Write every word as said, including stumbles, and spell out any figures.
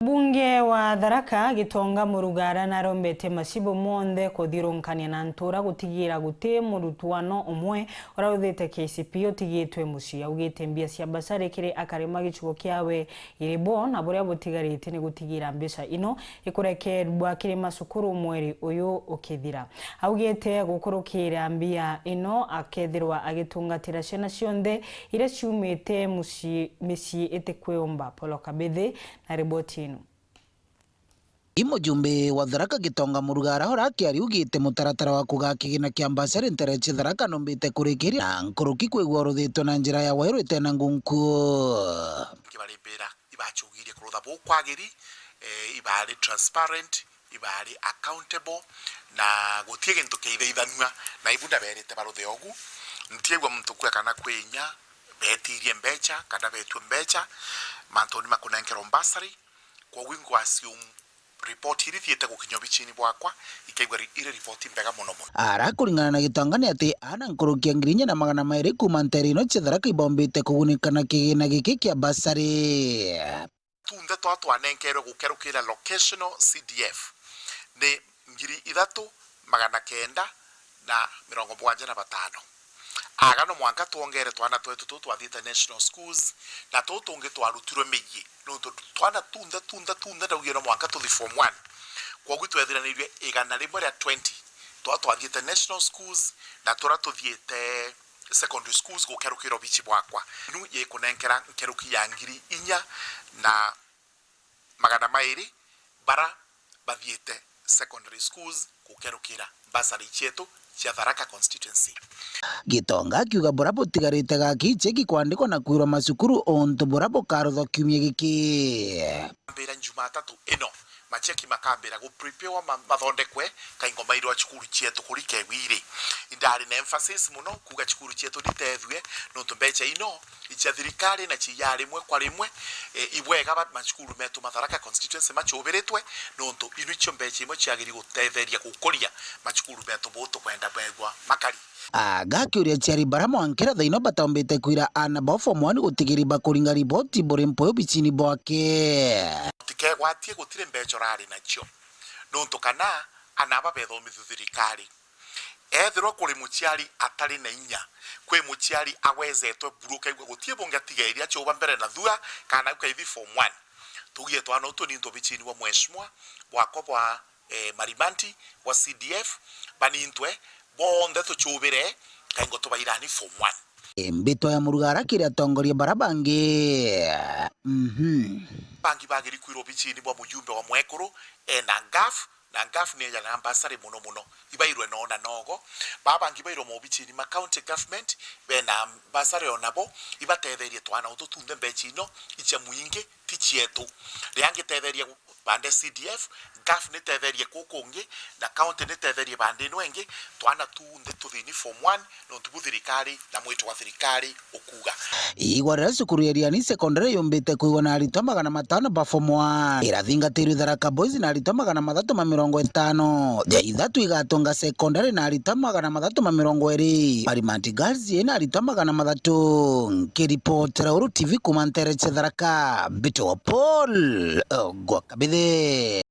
Mbunge wa Tharaka, Gitonga Murugara, narombete macibu monthe kuthiurunkania na ntura gutigira guti murutwano umwe uraruthite K C P utigitwe mucii. Augite mbia cia basari kiri akarima gicigo kiawe iri bo, na buria butigarite ni gutigira mbeca ino ikurekerwa kiri macukuru mweri uyu ukithira. Augite gukurukira mbia ino akethirwa agitungatira ciana cionthe iria ciumite mucii, micii itikwiumba. Polo Kabithi na riboti ino. I mujumbe wa Tharaka Gitonga Murugara ora akiaria augite mutaratara wa kugaa kigina kia mbasari ntere cia Tharaka numbite kurikiria na nkuruki kwigua uruthitwe na njira ya weru itena ngunku. Kibarimbira ibacugirie kurutha bukwagiri, eh, ibari transparent, ibari accountable, na gutie gintu kiithaithanua, na ibu ndaberite baruthe ogu. Ntiaigua muntu kua kana kwi inya betirie mbecha, kana betue mbecha, mantuni ma kunenkerwa mbasari. Kwogu ingu assume report iria ithiite gukinya obicini bwakwa, ikaigua ri-, iri report mbega mono mono. Ara kuringana na Gitonga ni ati ana nkuruki ya ngiri inya na magana mairi kuuma ntere ino cia Tharaka ibombite kugunika na kigina giki kia basari. Tunthe twa twanenkerwe gukerukira locational C D F ni ngiri ithatu magana kenda na mirongo mugwanja na batano. Aga no mwanka twongere twana twetu tuu twathiite national schools, na tuu tungi twarutirwe miji, nontu twana tunthe, tunthe, tunthe ndaugire no mwanka tuthi form one. Kwogu twethiranirue igana rimwe ria twenty twa twathiite national schools, na turia tuthiite secondary schools gukerukira obici bwakwa. Inu yikunenkera nkeruki ya ngiri inya na magana mairi bara bathiite secondary schools gukerukira bursary cietu cia Tharaka constituency. Gitonga akiuga bura butigarite gaki icheki kwandikwa na kwirwa macukuru untu bura bukarutha kiumia giki. Kwambira Jumatatu ino, macheki makambira gupreparewa ma-, mathondekwe, kaingo mairwa cukuru cietu kuri kewiri. Indari na emphasis muno kuuga cukuru cietu nitethue, nontu mbecha ino icia thirikari na cia rimwe kwa rimwe, e, ibwega ba-, macukuru metu ma Tharaka constituency machubiritwe, nontu ino icio mbecha imwe ciagiri gutetheria gukuria macukuru metu buu tukwenda begwa makari. Aga akiuria aciari bara mwankira thaino batombite kwira ana bao form one gutigiri bakuringa riboti buri mpwi obicini bwake. Tikegwatie gutiri mbecha urari nacio, nontu kana ana aba bethomithua thirikari. Ethirwa kuri muciari atari na inya, kwi muciari agwezetwe buru, kaigua gutie bungi atigeria achuba mbere na thua, kana au kaithi form one. Tugie twana utu ni ntu obicini bwa mheshimiwa bwakwa bwa, eh, Marimanti bwa C D F, banintwe bonthe tuchubire, kaingo tubairani form one. Mbitwa ya Murugara kiri atongoria bara bangi. Mhm. Bangi bagiri kwirwa obicini bwa mujumbe wa mwekuru, ena ngaf, na ngaf ni ejana mbasari muno muno. Ibairwe no na nogo. Baba bangi bairwa mobicini ma county government, bena mbasari onabo, ibatetherie twana utu tunthe mbecha ino, icia mwingi, ti cietu. Ria ngitetheria bande C D F, ngaf nitetherie kuku kungi, na county nitetherie bande ino ingi, twana tunthe tuthini form one, nontu bu thirikari na mwito wa thirikari ukuuga. Igwa riria cukuru ya Riani Secondary yumbite kwigwa na aritwa magana matano ba form one, irathingatirwe Tharaka Boys na aritwa magana mathatu ma mirongo itano. Ja ithatu igatunga secondary na aritwa magana mathatu ma mirongo iri. Marimanti Girls ina aritwa magana mathatu. Nkiripotera Uru T V kuma ntere cia Tharaka, Mbito wa Paul, Ogwa Kabithe.